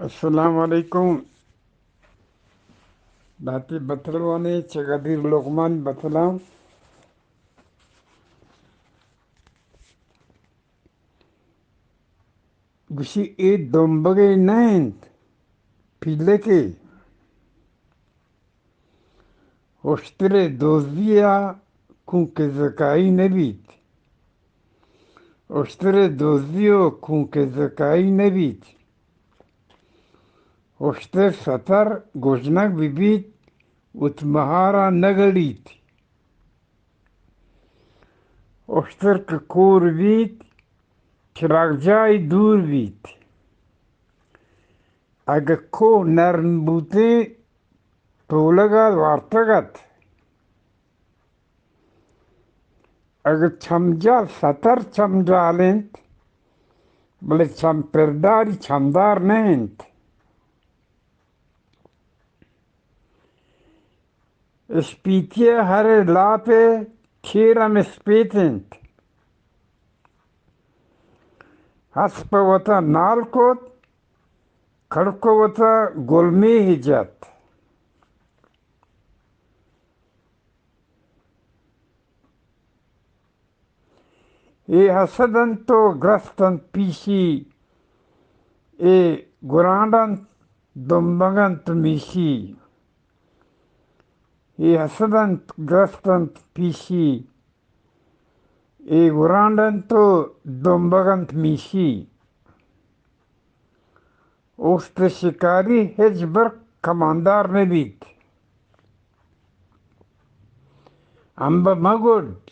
السلام علیکم۔ داتی بتلوانے چہ غدیر لقمان بتلاں۔ گوشی، اے دمبگے نہ انت، پیلکے۔ اشترے دزی ءَ کونکے زکائی نہ بیت۔ اشترے دزی ءَ کونکے زکائی نہ بیت۔ اشتر ستر گژنگ بہ بیت، وت مہارا نہ گڑیت۔ اشتر کہ کور بیت، چراگجاہی دور بیت۔ اگہ کوہ نرم بوتیں، تولگ ءَ وارتگ ات۔ اگہ چمجال ستر چمجال انت، بلے چم پرداری چمدار نہ انت۔ اسپیتی ءِ ہر لاپ ءِ کیر ہم اسپیت انت۔ اسپ ءَ وتا نال کت، کڑک ءَ وتا گلمیہ جت۔ اے حسد انت و گرست انت پیشی، اے گرانڈ انت دمبگ انت میشی۔ اے حسد انت گرست انت پیشی، اے گرانڈ انت و دمبگ انت میشی۔ اوست شکاری ہچبر کماندار نہ بیت۔ امب مگڈ،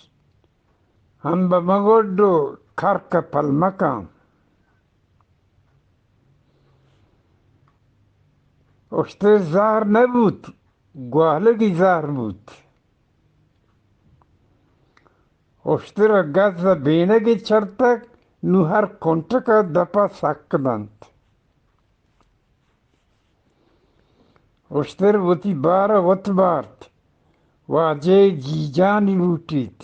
امب مگڈ و کرک پل مکن۔ اشتر زہر نہ بوت، گوالگی زہر بوت۔ اشتر ءَ گز ءَ بینگے چرتگ، نوں ہر کنٹک ءَ دپ ءَ سک دنت۔ اشتر وتی بار ءَ وت بارت، واجہ ءِ جیجانی لوٹیت۔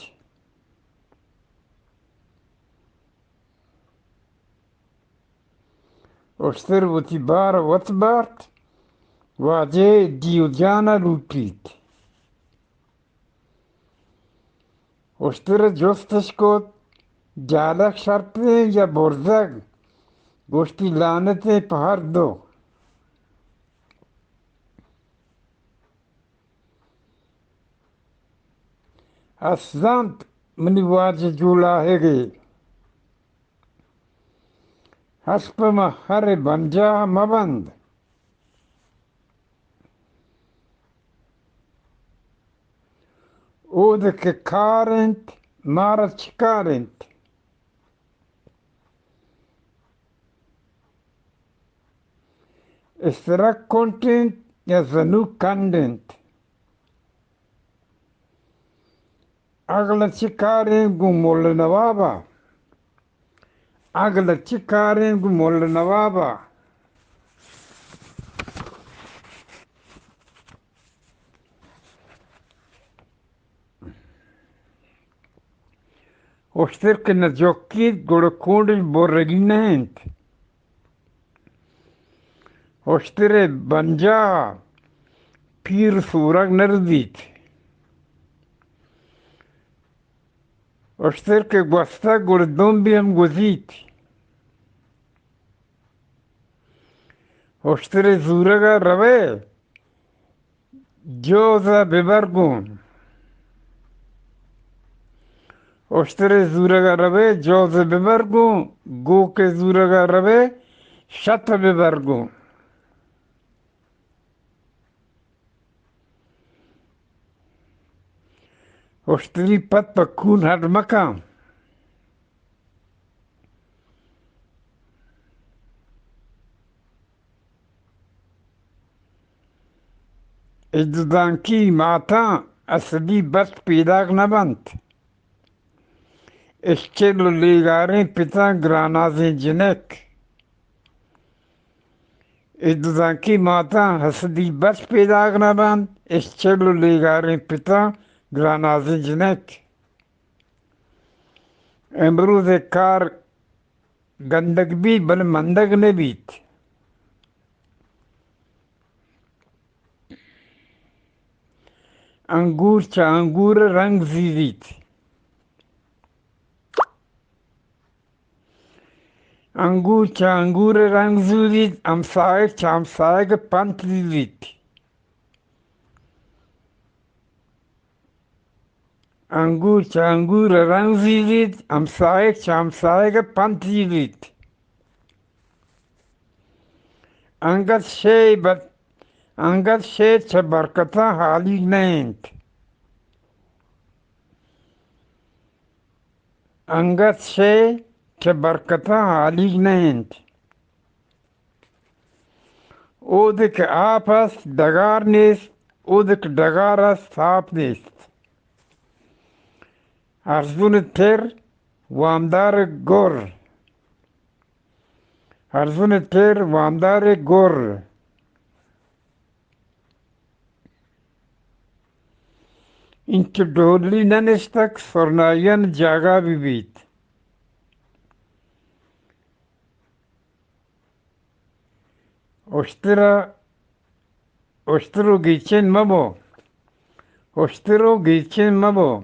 اشتر وتی بار ءَ وت بارت، واجہ ءِ دیو جان ءَ لوٹیت۔ اشتر ءَ جستش کت، جالگ شرتیں یا برزگ؟ گوشتی، لعنتیں پہ ہر دو۔ اس زانت منی واجہ جولاہگے، اسپ مہ ہر بنجاہ مہ بند۔ اود کہ کار انت، مارا چہ کار انت؟ استرک کنٹ انت یا زنوک کنڈ انت؟ اگل چہ کاریں گوں مول نواب ءَ۔ اگل چہ کاریں گوں مول نواب ءَ۔ اشتر کہ نہ جکیت، گڑا کونڈش برگی نہ انت۔ اشتر ءِ بنجاہ ءَ پیر سورگ نہ رزیت۔ اشتر کہ گوستگ، گڑا دمبی ہم گوزیت۔ اشتر ءِ زورگ ءَ روئے، جوز ءَ ببر گوں۔ اشتر ءِ زورگ ءَ روئے، جوز ءَ ببر گوں۔ گوک ءِ زورگ ءَ روئے، شت ءَ ببر گوں۔ اشتری پت پہ کون ہڈ مکن۔ اے دزانکی ماتاں اسدی بس پیداک نہ بنت۔ اشکل و لیگاریں پتاں گرانازیں جنک۔ اے دزانکی ماتاں اسدی بس پیداک نہ بنت۔ اشکل و لیگاریں پتاں گرانازیں جنک۔ امروز ءِ کار گندگ بیت، بلے مندگ نہ بیت۔ انگور چہ انگور ءَ رنگ زیریت۔ انگور چہ انگور ءَ رنگ زیریت، ہمساہگ چہ ہمساہگ ءَ پنت زیریت۔ انگور چہ انگور ءَ رنگ زیریت، ہمساہگ چہ ہمساہگ ءَ پنت زیریت۔ انگت شے بر-، انگت شے چہ برکتاں ہالیگ نہ انت۔ انگت شے چہ برکتاں ہالیگ نہ انت۔ اودک آپ است، ڈگار نیست، اودک ڈگار است، آپ نیست۔ ارزون تر، وامدار گر۔ ارزون تر، وامدار گر۔ انچو ڈولی نہ نشتگ، سرنائیان جاگہ بہ بیت۔ اشتر ءَ، اشتر و گیچین مبو، اشتر و گیچین مبو۔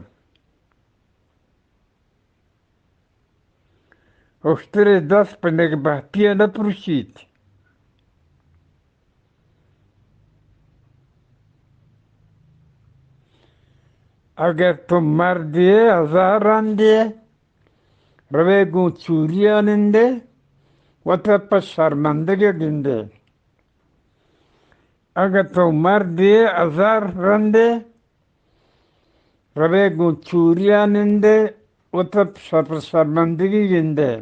اشتر ءِ دست پہ نگبہتی ءَ نہ پروشیت۔ اگر تو مردے ئے، ہزار رندے ئے، روئے گوں چوری ءَ نندے، وت ءَ پہ شرمندگ ءَ گندے۔ اگاں تو مردے ئے، ہزار رندے، روئے گوں چوری ءَ نندے، وت ءَ شر-، پہ شرمندگی گندے۔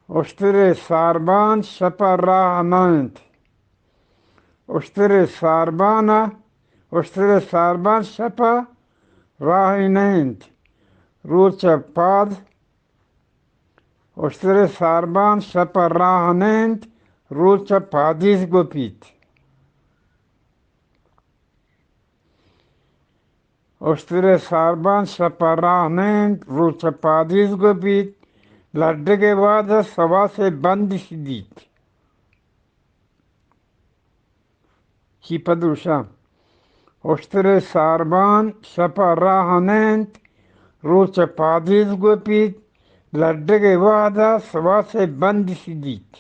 اشتر ءِ ساربان شپ ءَ راہ نہ انت۔ اشتر ءِ ساربان ءَ، اشتر ءِ ساربان شپ ءَ راہ نہ انت۔ روچ ءَ پاد، اشتر ءِ ساربان شپ ءَ راہ نہ انت، روچ ءَ پادیز گوپیت۔ اشتر ءِ ساربان شپ ءَ راہ نہ انت، روچ ءَ پادیز گوپیت، لڈگ ءِ وہد ءَ سواس ءِ بند سدیت۔ چی پد گوشاں؟ اشتر ءِ ساربان شپ ءَ راہ نہ انت، روچ ءَ پادیز گوپیت، لڈگ ءِ وہد ءَ سواس ءِ بند سدیت۔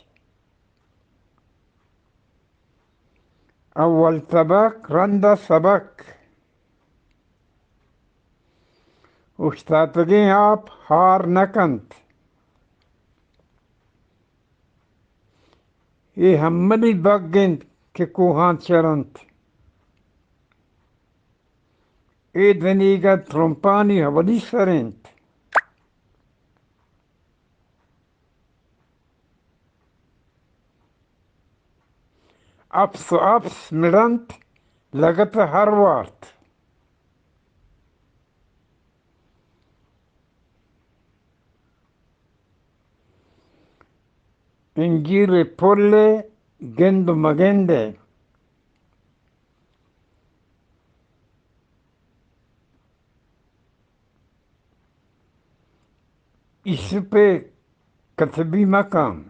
اول تبک، رند ءَ سبک۔ اوشتاتگیں آپ ہار نہ کنت۔ اے ہملی بگ انت کہ کوہاں چر انت۔ اے دنیگہ ترمپانی ہولی سر انت۔ اپس و اپس مڑنت، لگت ہر وارت۔ انجیر ءِ پل ءَ گند و مگند ءَ۔ ایسپ ءَ کتبی مکن۔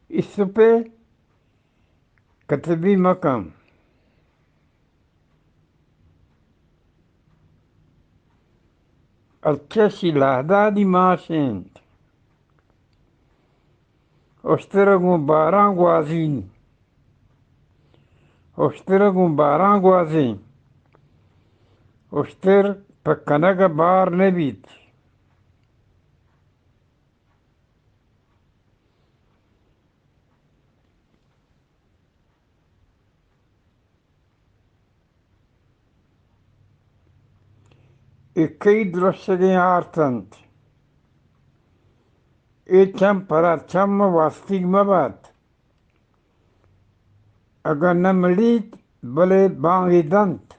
ایسپ ءَ کتبی مکن۔ اچشی لہدادی ماش انت۔ اشتر گوں باراں گوازین۔ اشتر گوں باراں گوازین۔ اشتر پہ کنگ ءَ بار نہ بیت۔ اے کئی درشگیں آرت انت۔ اے چم پرا چم واستیگ مہ بات۔ اگاں نہ مڑیت، بلے بانگے دنت۔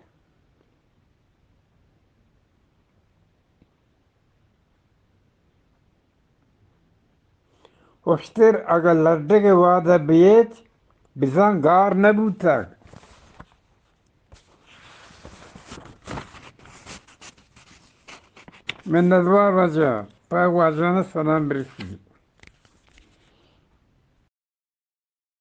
اشتر اگاں لڈگ ءِ وہد ءَ بیت، بزاں گار نہ بوتگ۔ منتوار واجہ، پہ واجہان ءَ سلام برسیت۔